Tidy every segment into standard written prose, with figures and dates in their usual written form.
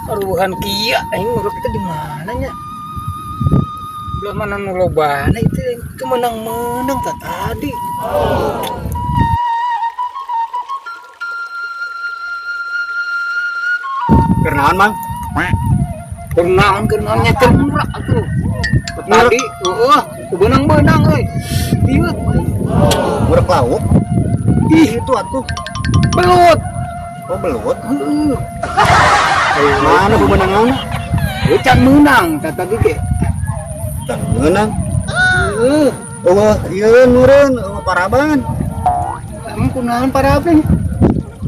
Aruhan kia aing nguruk itu di mana nya? Belah mana nu lobana itu menang-menang tak tadi. Keur naon, Mang? Kenaon kenaon nya teu murah atuh. Tadi heeh, beunang-beunang euy. Dieu Ngurek lauk? Ih, Itu atuh. Belut. Oh, belut. Heeh. Mana bebenangan? Heuh, can meunang tah tadi ge. Can meunang. Heeh. Eueuh, ieu meureun, eueuh paraban. Emang kunaon paraben?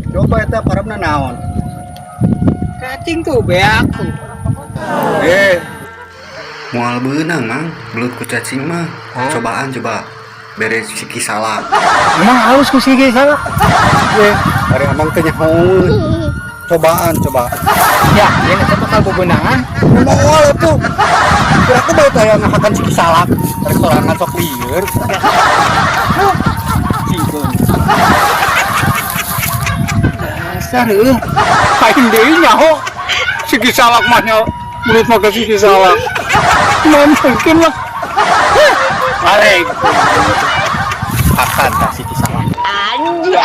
Coba eta parabna naon? Cacing tuh beak tuh. Eh, Moal beunang, Mang, belut ku cacing mah. Cobaan coba. Bere siki salak. Emang halus ku sigi salah. Eh, ari amang teh nyahoeun. Cobaan coba. Ya, ya eta bakal bebenangan. Moal atuh. Kira aku bae teh ngahakan siki salak. Rek sorangan sok lieur. Sieun. Dasar heuh. Aing deui nyaho. Siki salak mah nya belut mah ke siki salak. Mun mungkin lah. Arek. Akan tah siki salak. Anjay.